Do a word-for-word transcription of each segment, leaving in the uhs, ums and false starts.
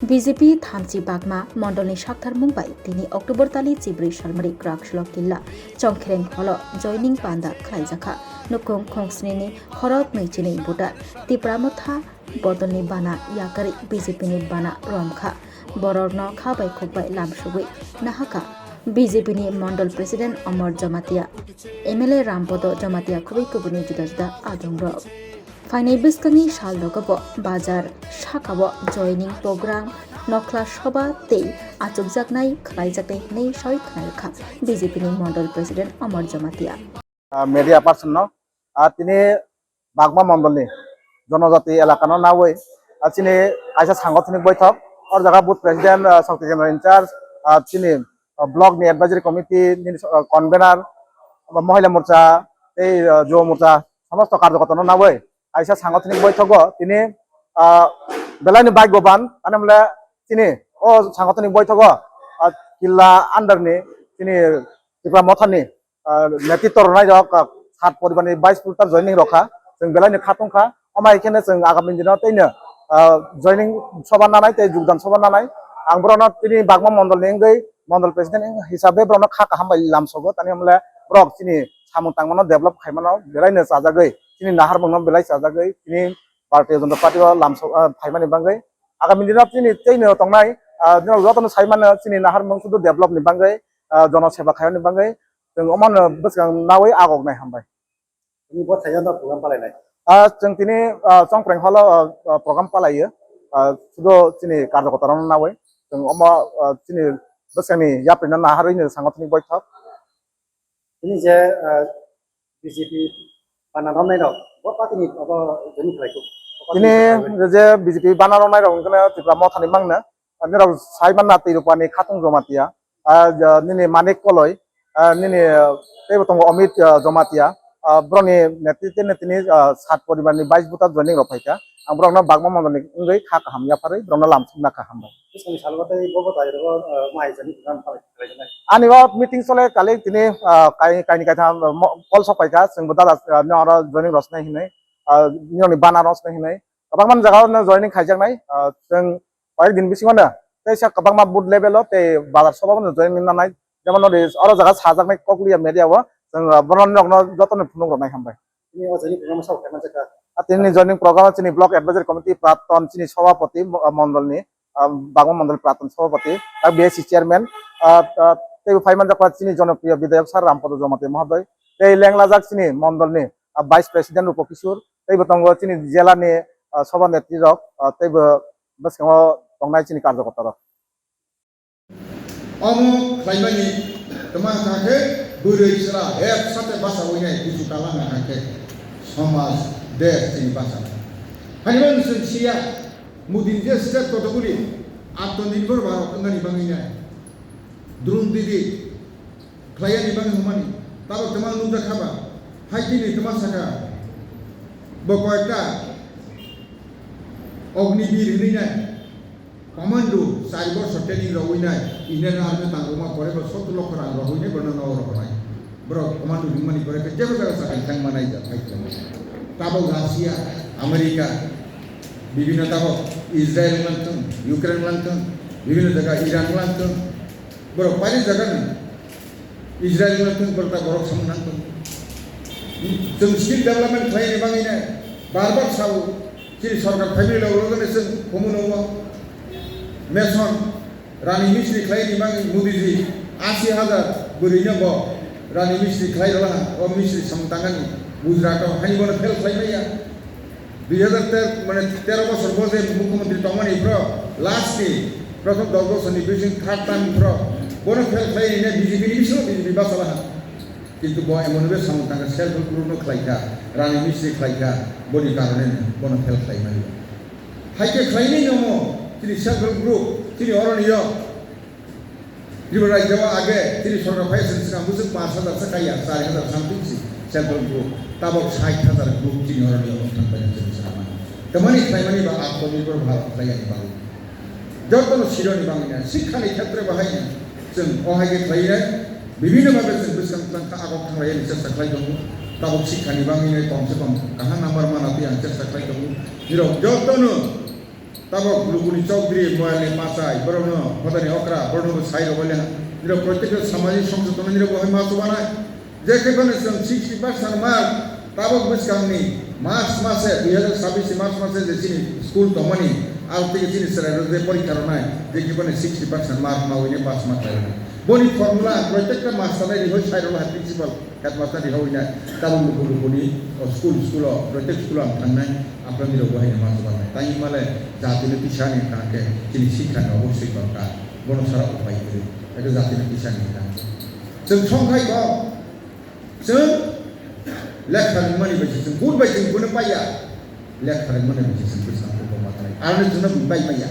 B J P thamchi bagma mondolni saktharmung bai tini October tali chibrwi salmari Krakslo Killa Chongkhereng holo joining panda khlaijakha. Nukhung khongsnini khorok nwi chini buta Tipra Motha bodolni bana yakarwi B J P ni bana romkha. Bororno kha bai khuk bai lamsugwi nahaka B J P ni mondol president Omor Jamatia, M L A Rampodo Jamatia khubui kubuni juda juda adongrok. Phainai bwskangni sal dogobo bazar sakao joining program, nokhla soba tei achukjaknai khlaijaknai hwnwi sawi khwnairwkha B J P ni mondol president Omor Jamatia. Ah, media person no, ah, tini Bagma mondolni jonojati elakano nawi, ah, chini kaisa sangothonok boithok, o jaga booth president, ah, Shakti Kendra in charge, ah, chini, ah, block ni advisory committee nini, ah, convener, Mohila Morcha tei, ah, Juva Morcha somosto karjokorta no nawi kaisa sangothonok boithogo tini, ah, belai ni bike bo ban, ani mole chini o sangothonok boithogo, ah, Killa under ni chini Tipra Motha ni, ah, netritw rwnai rok, ah, sat poribar ni bais putar joining rok kha, chwng belai ni kha tong kha, omo hai khe no chwng agami dino tei no, ah, joining soba nanai tei jogdan soba nanai, ang borok no tini Bagma mondol ni wngwi mondol president hisabe borok no kha kaham bai lamsogo, tani mole borok chini samung tangmano develop khaimano belai no chajagwi, chini naharmung no belai chajagwi, chini Bharatiya Janata Party o lamsok, ah, phaimani bagwi. Agami dino chini tei no tongnai, ah, norok jotono sai mano chini naharmung sudu develop ni bagwi, ah, jono seba khaimani bagwi. Chwng omo no bwskang nawi agok nai hambai. Tini bo thaino program palainai. Ah, chwng tini, ah, Chongpreng holo, ah, ah, program palaiyo. Ah, sudu chini karjokorta rok nawi. Chwng omo, ah, chini bwskangni yapri no naharwi no sangothonok boithok. Tini je, ah, B J P bana romnai rok, bo party ni obo joining khlai kho? Tini je B J P bana romnai rok wngkha Tipra Motha ni mangna, nini rok sai manna Twi Rupani Khatung Jamatia, ah, ja, nini Manik Koloi, ah, nini, ah, teibo tongo Amit, ah, Jamatia, ah, borokni netritwe tini, ah, sat poribar ni bais buta joining rok phaikha. Ang borokno Bagma mondol ni wngwi kha kaham yapharwi borokno lamsokna kaham bai. Bwskangni salo tei bo bo tairogo, ah, mai jani program khlai-, khlaijaknai. Ani o meeting chole kali tini, ah, kai-, kaini kaitham, ah, mo-, call sok paikha, chwngbo dada, ah, no oro joining rosnai hinwi, ah, nini bana rosnai hinwi. Kwbangma jagao no joining khaijaknai, ah, chwng koyek din bisingo no teisa kwbangma booth level o tei bazar soba no joining nanai. Jemon nodi oro jaga sajaknai kokliya media o, chwng, ah, borok no jotono phunuk roknai hambai. Tini o joining program sao khe manjak kha? Ah, tini joining program o chini block advisory committee praton chini sobapoti mo-, ah, mondol ni, ah, Bagma mondol praton sobapoti, ah, B S C chairman, ah, ah, teibo phai manjak kha chini jonopriyo bidhayak sir Rampodo Jamatia mohoday, tei lenglajak chini mondol ni, ah, vice president Rupo Kishore, teibo tongo chini jela ni, ah, soba netri rok, ah, teibo bwskango tongnai chini karjokorta rok. Omo khlaimani twma wngkha khe bwrwi chwla hep sate bachaui nai kuchu kala wngkha khe somaj, desh chini bacha. Haino nwng chwng siya Modi ni je step kotokuli Atmanirbhar Bharat wngnani bagwi nai. Drone didi khlaiyani bagwi hwnmani tabok twma nukjakha ba, hai bini twma sakha bo koyekta Agniveer hwnwi nai. Commando char bosor training rogwi nai, Indian Army tangkukma pore bo sottor lokho rang rogwi nai, bono nogo rohornai. Borok commando hwnmani pore khe jebo jaga chakani thangma nai jak hai khe. Tabok Russia, America, bibhinno tabok Israel wnglang thung, Ukraine wnglang thung, bibhinno jaga Iran wnglang thung, borok paini jaga ni Israel no tong borok ta borok samung nang tong. Chwng skill development khlaini bagwi nai bar bar sao, chini sorkar phaimani logo logo no chwng humo nungo. Mason, rani mistri khlaini bagwi Modi ji asi hajar bwrwi no bo rani mistri khlai rwla ha, o mistri samung tangani Gujarat o, haini bono fail khlai maya. Dui hajar ter, mane tero bosor bo je mukhyamantri tongmani phro last ni prothom dos bosor ni bising third term phro bono fail khlai ni B J P ni bisingo B J P basa laha. Kintu bo emon be samung tangkha self help group no khlai kha, rani mistri khlai kha, boni karone no bono fail khlai mani. Hai khe khlai ni nomo chini self help group chini oroni yo Tripura rajyo o age chini sorkar phai sini swkang bwswk pash hajar se kaiya, char hajar something si self help group, tabok sait hajar group chini oroni omo thang pai chini swkang mani. Tamani khlai mani ba Atmanirbhar Bharat khlai yani bagwi. Joto no sironi bagwi na, sikha ni khetre bahai na, chwng o hai khe khlai nai, bibhinno bhabe chwng bwskang tang kha agok thang lai yani chesta khlai tongo. Tabok sikha ni bagwi nai kom se kom kaham number mana twi ang chesta khlai tongo. Nirok joto no Tabok lukuni chokdri, moyalni machai, borokno hodani okra, borokno bo sai rwbaile ha. Nirok protekta samajik songsotonno nirok bo hai ma chubanai. Je khe phano chwng sixty percent mark, tabok bwskangni March mase, dui hazar chabbish ni March mase je chini school tongmani, aro tei chini chwrairok je porikha rwnai, je khe phano sixty percent mark mawine pass ma khlainai. Boni formula ang protekta master nai rihoi sai rwla hai principal. Headmaster rihoi nai, tabuk luku lukuni, o school, school o, protek school o ang thangnai, aphrangi rok bo haino ma chubanai. Tei himale jatino tisani hwnkha khe chini sikha ni obosoi dorkar. Bono sara upai kwrwi. Eke jatino tisani hwnkha khe. Chwng songkhai kok. Chwng lekha rwmani bai se chwng, good bai chwng bono paiya. Lekha rwmani bai se chwng bwskang khe bo ma khlai. Aroni chwngno bui pai maya.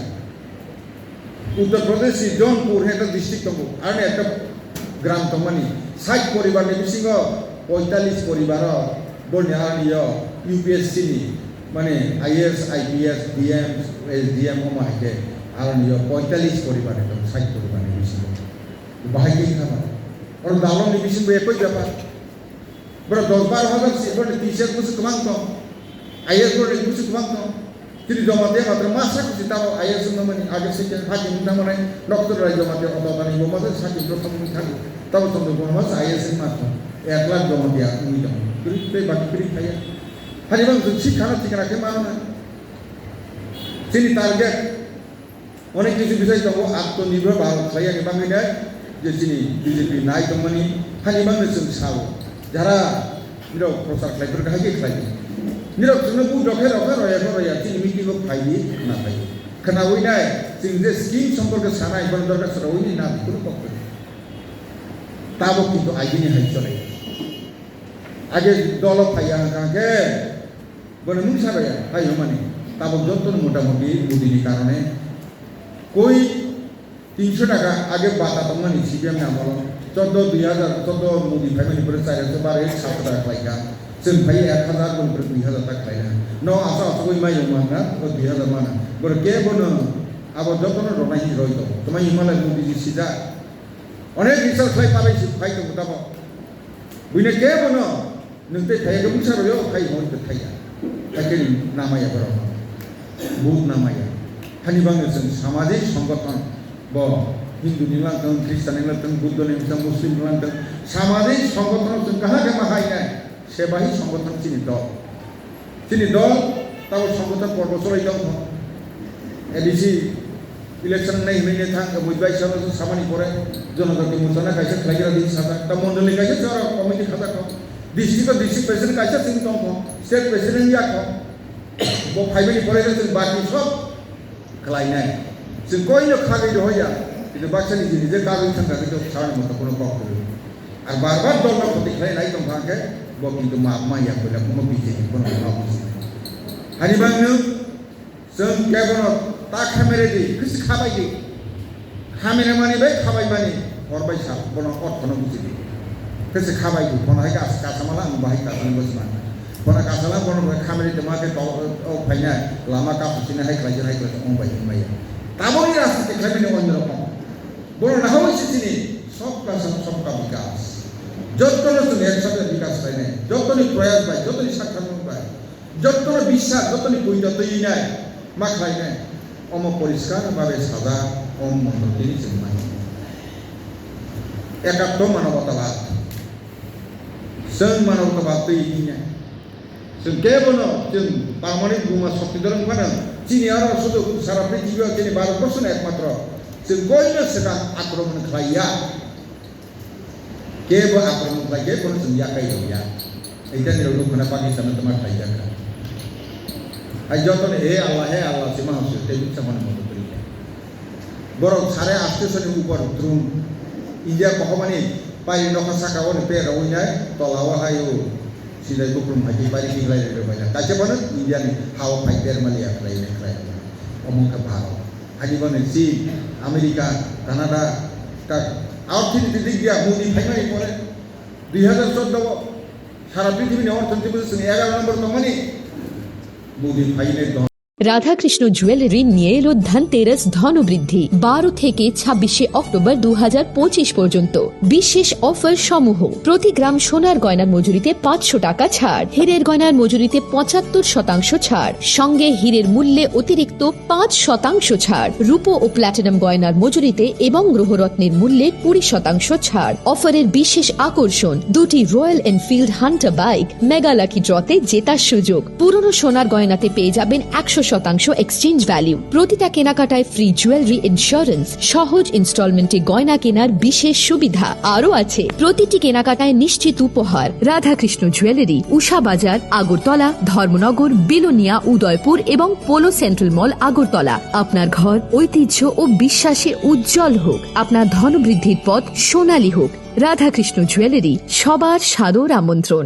Uttar Pradesh ni Jaunpur hwnwi ekta district tongo, aroni ekta gram tongmani, sait poribar ni bisingo poitalis poribar o boni aroni o U P S C ni, mane I A S, I P S, D M, S D M omo hai khe aroni o poitalis poribar ni tongo, sait poribar ni bisingo. Bahai khe kha ba. Oro dalong ni bisingo ekoi bepar. Borok dos baro hajar si borok T C S busu kwbang tong. I A S borok busu kwbang tong. Chini Jamatia matra ma sak si tamo I A S wngna mani age se ke hakim wngna mani doctor rai Jamatia oto tani bo masa sakim rok samung thani. Tamo samung bo masa I A S wngma tong. Ek lakh Jamatia wngwi tong. Kiri tei baki kiri khaya. Hani bang si khana thikana khe mano na. Chini target Onek kisu bisai tongo, atmonirbhor Bharat khlaiyani bagwi nai je chini B J P nai tongmani hani bagwi chwng sao. Jara nirok prochar khlai phuru kahai khe khlai. Nirok chwngno bu rokhe rokhe roya khe roya chini meeting o phai di khna phai. Khnawi nai chwng je scheme somporke sanai bono dorkar chwrawi ni na kunu kok kwrwi. Tabok kintu agini hai chole. Age dolo phaiya hwnkha khe Bono mungsa rwya, hai hwnmani, tabuk jotono motamuti Modi ni karone koi tinso taka age bata tongmani C P M ni amolo, chordo dui hazar chordo Modi phaimani pore chari hajar baro ek sato taka khlaikha, chwng phai ek hazar boni pore dui hazar taka khlaina. No asa asugwi mai wng mangna, o dui hazar mana. Boro kebono abo jotono rwnai hinwi roi tongo. Twmai hwnmalai Modi ji sijak. Onek research khlai palai si phai tongo tamo. Buino kebono nwng tei phaiya khe bwsa rwyo, hai hwn tei thaiya. Hakhe namaya borok. But namaya. Hani bagwi chwng samajik songgothon bo Hindu ni lang tong, Christian ni lang tong, Buddha ni lang tong, Muslim ni lang tong. Samajik songgothon chwng kaham khe ma hai nai. Sebahi songgothon chini dol. Chini dol tabo songgothon porbo cholai tong kho. A D C election nai hinwi nai thang khe buibai salo samani pore Jonojati Morcha na kaisa khlaigra di sajak. Ta mondoli kaisa chwra committee khajak kho. District o district president kaisa chini tong kho. State president ya kho. Bo phaibani pore chwng baki sob khlainai. Chwng koino khagwi rohoya, kintu baksa niji nije kagwi thangkha khe to sarni moto kono kok kwrwi. Ar bar bar dolno khoti khlai lai tongkha khe bo kintu maap ma ya koila kono B J P bono ma buji. Hani bangno chwng kebono ta khamere di, khisi khabai di. Khamere mani bai khabai mani hor bai sal bono orthono buji di. Khisi khabai di, bono hai kas-, kasamala ang bahai kasani bujima. Bono kasala bono bai khamere tongma khe to, o phaina lama kapu sini hai khlai hai khlai ong bai ong bai. Taboni rasta te khlai mani onno rokom. Bono nahawi si sini sabka saath sabka vikas. Jotto no chwng ek saath vikas khlai nai. Jotto ni proyas bai, jotto ni sakha bai. Jottono biswas, jottono puinno twi nai, ma khlai nai. Omo poriskar babe sajak, om mondo tini chwng mai. Ekatto manobatabad. Chwng manobatabad twi hinai. Chwng kebono chwng parmani buma shokti dhorom phano chini aro sudu sara prithibi o chini Bharat borso no ekmatro chwng koino swkang akromon khlai ya. Kebo akromon khlai khe bono chwng yakai rwya. Itani rok nukha na Pakistan no twma khlai jak kha. Hai joto ni he Allah, he Allah, sima hosyo, tei buksa mano moto kwrwi kha. Borok sare aste soni upor drone. India kokomani pai nokha saka o ni pe rwi nai, tola o hai o. Sinai buklum hai khe bari khe lai rwi rwi bai na. Kaisa bono India ni ha o phai ter mali ya khlai nai khlai. Omo khe Bharat. Ani bani Chin, America, Canada, ta, orthonoitik dik dia, Modi phaimani pore, dui hazar chordo o, sara prithibini orthonoitik bwswk chwng egaro number tongmani, Modi phainai dol. Radhakrishna jewellery নিয়ে এলো ধনতেরাস ধনবৃদ্ধি বারো থেকে ছাব্বিশে অক্টোবর দু হাজার পঁচিশ পর্যন্ত। বিশেষ অফার সমূহ: প্রতি গ্রাম সোনার গয়নার মজুরিতে পাঁচশো টাকা ছাড়, হীরের গয়নার মজুরিতে পঁচাত্তর শতাংশ ছাড়, সঙ্গে হীরের মূল্যে অতিরিক্ত পাঁচ শতাংশ ছাড়, রূপো ও প্ল্যাটিনাম গয়নার মজুরিতে এবং গ্রহরত্নের মূল্যে কুড়ি শতাংশ ছাড়। অফারের বিশেষ আকর্ষণ: দুটি royal Enfield Hunter bike, mega lucky ড্রতে জেতার সুযোগ। পুরনো সোনার গয়নাতে পেয়ে যাবেন একশো শতাংশ এক্সচেঞ্জ ভ্যালু। প্রতিটা কেনাকাটায় ফ্রি জুয়েলারি ইন্স্যুরেন্স, সহজ ইনস্টলমেন্টে গয়না কেনার বিশেষ সুবিধা। আরও আছে প্রতিটি কেনাকাটায় নিশ্চিত উপহার। রাধাকৃষ্ণ জুয়েলারি, উষা বাজার, আগরতলা, ধর্মনগর, বিলোনিয়া, উদয়পুর এবং পোলো সেন্ট্রাল মল, আগরতলা। আপনার ঘর ঐতিহ্য ও বিশ্বাসে উজ্জ্বল হোক, আপনার ধনবৃদ্ধির পথ সোনালী হোক। রাধাকৃষ্ণ জুয়েলারি, সবার সাদর আমন্ত্রণ।